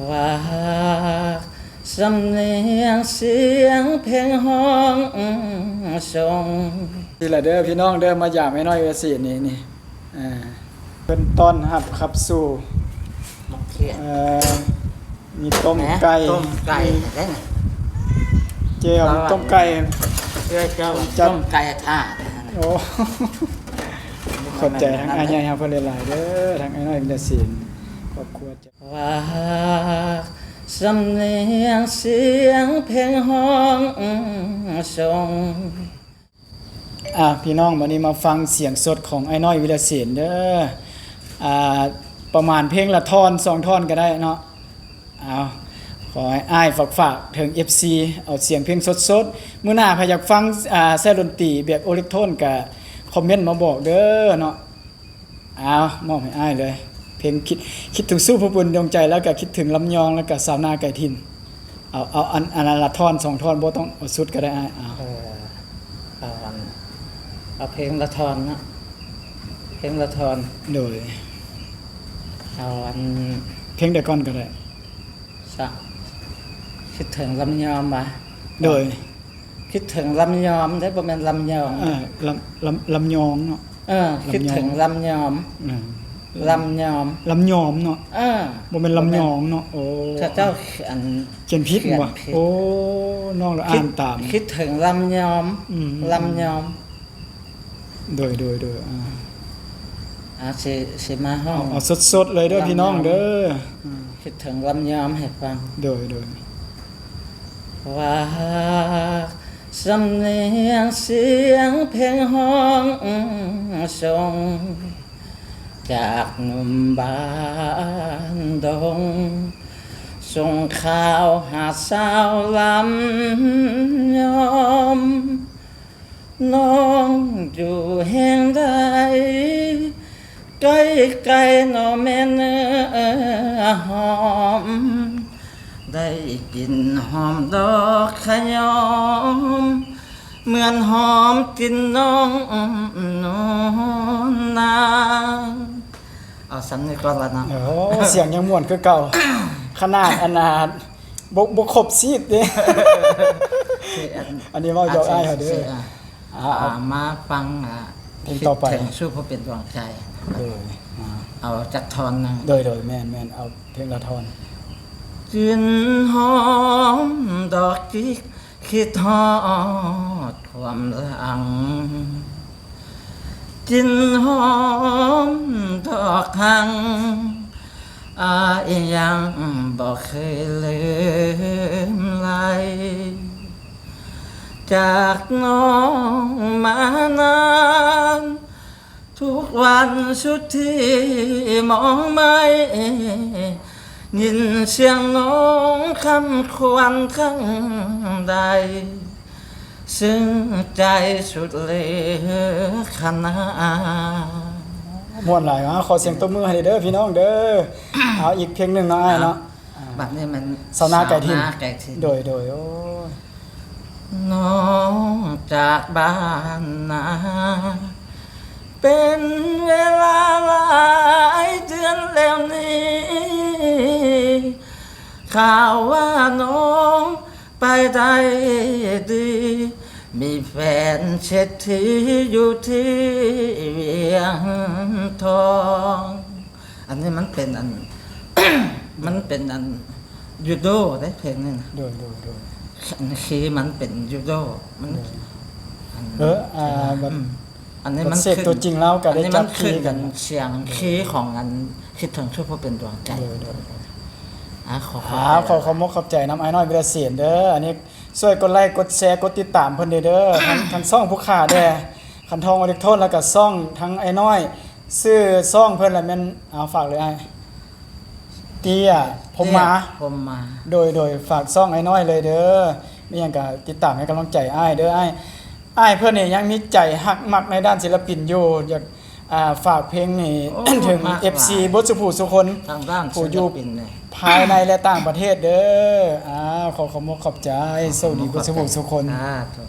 ຝາກສຳນຽງສຽງເພງຮ້ອງສົ່ງ. ນີ້ລະເດີພີ່ນ້ອງເດີ ມາຢາມອ້າຍນ້ອຍວິລະສິດນີ້ ນີ້ ເອີ ເພິ່ນຕ້ອນຮັບຂັບສູ່ ໝາກຂຽນ ເອີ ມີຕົ້ມໄກ່ ແມ່ ຕົ້ມໄກ່ ມີ ເດ້ ແຈ່ວ ຕົ້ມໄກ່ ເອີ ເຈົ້າ ຕົ້ມໄກ່ທາດ ໂອ້ ຂອບໃຈທາງອ້າຍໃຫຍ່ເຮົາເພິ່ນຫຼາຍໆເດີ ທາງອ້າຍນ້ອຍວິລະສິດ ຄອບຄົວ ຝາກສຳນຽງສຽງເພງຮ້ອງສົ່ງ. ອ່າ ພີ່ນ້ອງ ບັດນີ້ມາຟັງສຽງສົດຂອງອ້າຍນ້ອຍວິລະສິນເດີ ອ່າ ປະມານເພງລະທ່ອນສອງທ່ອນກໍໄດ້ເນາະ. ເອົາ ຂໍໃຫ້ອ້າຍຝາກເຖິງເອັຟຊີ ເອົາສຽງເພງສົດໆ ມື້ໜ້າໃຜຢາກຟັງ ອ່າ ສາຍດົນຕີແບບໂອເລັກໂທນກໍຄອມເມັນມາບອກເດີເນາະ. ອ້າວ ມອບໃຫ້ອ້າຍເລີຍ ເພງຄິດ ຄິດເຖິງສູ່ຜູ້ບຸນດວງໃຈ ແລ້ວກໍຄິດເຖິງລຳຍອງ ແລ້ວກໍຊາວນາໄກຖິ່ນ. ເອົາ ເອົາອັນ ອັນລະທ່ອນສອງທ່ອນ ບໍ່ຕ້ອງເອົາສຸດກໍໄດ້ອ້າຍ. ເອົາ ເອີ ເອົາອັນ ເອົາເພງລະທ່ອນເນາະ ເພງລະທ່ອນ. ໂດຍ ເອົາອັນ ເພງໃດກ່ອນກໍໄດ້. ສະ ຄິດເຖິງລຳຍອງຫວາ? ໂດຍ ຄິດເຖິງລຳຍອງເດ້ ບໍ່ແມ່ນລຳຍອງ. ເອີ ລຳ ລຳ ລຳຍອງເນາະ. ເອີ ຄິດເຖິງລຳຍອງ ລຳຍອງ ລຳຍອງເນາະ. ເອີ ບໍ່ແມ່ນລຳຍອງເນາະ. ໂອ້ ເຂົາເຈົ້າ ອັນ ຂຽນຜິດບໍ່? ໂອ້ ນ້ອງລະອ່ານຕາມ ຄິດເຖິງລຳຍອງ ລຳຍອງ. ໂດຍ ໂດຍ ໂດຍ ອ່າ ອ່າ ຊິ ຊິມາຮ້ອງ ເອົາ ເອົາສົດໆເລີຍເດີພີ່ນ້ອງເດີ. ຄິດເຖິງລຳຍອງໃຫ້ຟັງ. ໂດຍ ໂດຍ ຝາກສຳນຽງສຽງເພງຮ້ອງສົ່ງ ຈາກໜຸ່ມບ້ານດົງ ສົ່ງຂ່າວຫາສາວລຳຍອງ. ນ້ອງຢູ່ແຫ່ງໃດ ໃກ້ໆ ໜໍ່ແມ່ເນື້ອຫອມ ໄດ້ກິ່ນຫອມດອກຂະຫຍອມ ເໝືອນຫອມກິ່ນນ້ອງນວນນາງ. ເອົາສ່ຳນີ້ກ່ອນລະເນາະ. ໂອ້ ສຽງຍັງມ່ວນຄືເກົ່າ ຂະໜາດອັນນ່າ ບໍ່ ບໍ່ຄົບຊີດເດ້. ອັນນີ້ເວົ້າຢອກອ້າຍເຂົາເດີ. ເອົາ ເອົາ ມາຟັງ ເພງຕໍ່ໄປ ຄິດເຖິງສູ່ຜູ້ເປັນດວງໃຈ. ໂດຍ ເອົາຈັກທ່ອນໜຶ່ງ. ໂດຍ ໂດຍ ແມ່ນໆ ເອົາເພງລະທ່ອນ. ກິ່ນຫອມດອກຈິກ ຄິດຮອດຄວາມຫຼັງ ກິ່ນຫອມດອກຮັງ ອ້າຍຍັງບໍ່ເຄີຍລືມໄລ ຈາກນ້ອງມານານ ທຸກວັນສຸດທີ່ໝອງໄມ້ ຍິນສຽງນ້ອງຄຳຂວັນຄັ້ງໃດ ຊຶ້ງໃຈສຸດເຫຼືອຂະໜາດ. ມ່ວນຫຼາຍ ເອົາ ຂໍສຽງຕົບມືໃຫ້ເດີພີ່ນ້ອງເດີ. ເອົາອີກເພງໜຶ່ງເນາະອ້າຍເນາະ. ອ່າ ບັດນີ້ແມ່ນຊາວນາໄກຖິ່ນ. ຊາວນາໄກຖິ່ນ. ໂດຍ ໂດຍ ໂອ້ຍ ນ້ອງຈາກບ້ານນາ ເປັນເວລາຫຼາຍເດືອນແລ້ວນີ້ ຂ່າວວ່ານ້ອງໄປໄດ້ດີ ມີແຟນເສດຖີຢູ່ທີ່ວຽງທອງ. ອັນນີ້ມັນເປັນອັນ ມັນເປັນອັນຢູໂດເດ້ ເພງນີ້ນະ. ໂດຍ ໂດຍ ໂດຍ. ອັນຄີມັນເປັນຢູໂດ ມັນ ໂດຍ ອັນ ເອີ ອ່າ ອັນນີ້ມັນ ເສບຕົວຈິງລາວກໍໄດ້ຈັບຄີກັນ. ສຽງຄີຂອງອັນຄິດເຖິງສູ່ຜູ້ເປັນດວງໃຈ. ໂດຍ ໂດຍ ໂດຍ. ອ່າ ຂໍ ຂໍຂອບໃຈ ຂໍ ຂໍຂອບອົກຂອບໃຈນຳອ້າຍນ້ອຍວິລະເສນເດີ. ອັນນີ້ຊ່ວຍກົດໄລ ກົດແຊ ກົດຕິດຕາມເພິ່ນເດີ ທັງ ທັງຊ່ອງຜູ້ຂາແດ່ ຂັນທອງໂອເລັກໂທນ ແລ້ວກໍຊ່ອງທັງອ້າຍນ້ອຍ ຊື່ຊ່ອງເພິ່ນລະແມ່ນ ເອົາ ຝາກເລີຍອ້າຍ ເຕ້ຍ ພົມມາ ເຕ້ຍ ພົມມາ. ໂດຍ ໂດຍ ຝາກຊ່ອງອ້າຍນ້ອຍເລີຍເດີ ມີຫຍັງກໍຕິດຕາມໃຫ້ກຳລັງໃຈອ້າຍເດີ. ອ້າຍ ອ້າຍເພິ່ນນີ້ຍັງມີໃຈຮັກມັກໃນດ້ານສິລະປິນຢູ່ ຢາກ ອ່າ ຝາກເພງນີ້ ໂອ້ ເຖິງ ເອັຟຊີ ເບິດສູ່ຜູ້ສູ່ຄົນ ທາງດ້ານສິລະປິນນີ້ ຜູ້ຢູ່ພາຍໃນ ແລະ ຕ່າງປະເທດເດີ. ອ່າ ຂໍຂອບອົກຂອບໃຈ ໂຊກດີເບິດສູ່ຜູ້ສູ່ຄົນ. ສາທຸ.